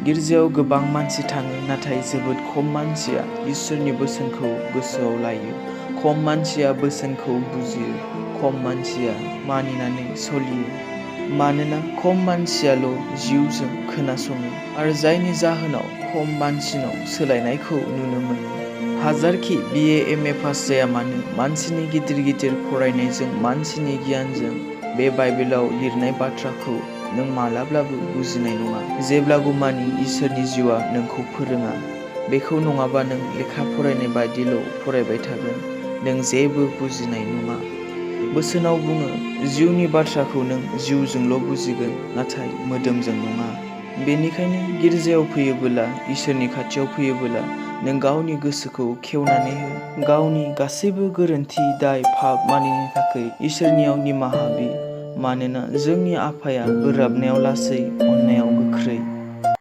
गिर्जायाव गोबां मानसि थाङो, नाथाय जोबोद खम मानसिया इसोरनि बोसोनखौ गोसोआव लायो। खम मानसिया बोसोनखौ बुजियो, खम मानसिया मानिनानै सोलियो। मानोना खम मानसियाल' जिउजों खोनासङो आरो जायनि जाहोनाव खम मानसिनाव सोलायनायखौ नुनो मोनो। हाजारखि BA MA पास जाया मानो, मानसिनि गिदिर गिदिर फरायनायजों, मानसिनि गियानजों बे बाइबेलाव लिरनाय बाथ्राखौ नों मालाब्लाबो बुजिनाय नङा, जेब्लागुमानि इसोरनि जिउआ नोंखौ फोरोङा। बेखौ नङाबा नों लेखा फरायनाय बायदिल' फरायबाय थागोन, नों जेबो बुजिनाय नङा। बोसोनाव बुङो, जिउनि बाथ्राखौ नों जिउजोंल' बुजिगोन, नाथाय मोदोमजों नङा। बेनिखायनो गिर्जायाव फैयोबोला, इसोरनि खाथियाव फैयोबोला, नों गावनि गोसोखौ खेवनानै हो। गावनि गासैबो गोरोन्थि, दाय, पाप मानिनायनि थाखाय इसोरनियाव निमाहा बि। मानोना जोंनि आफाया बोराबनायाव लासै, अननायाव गोख्रै।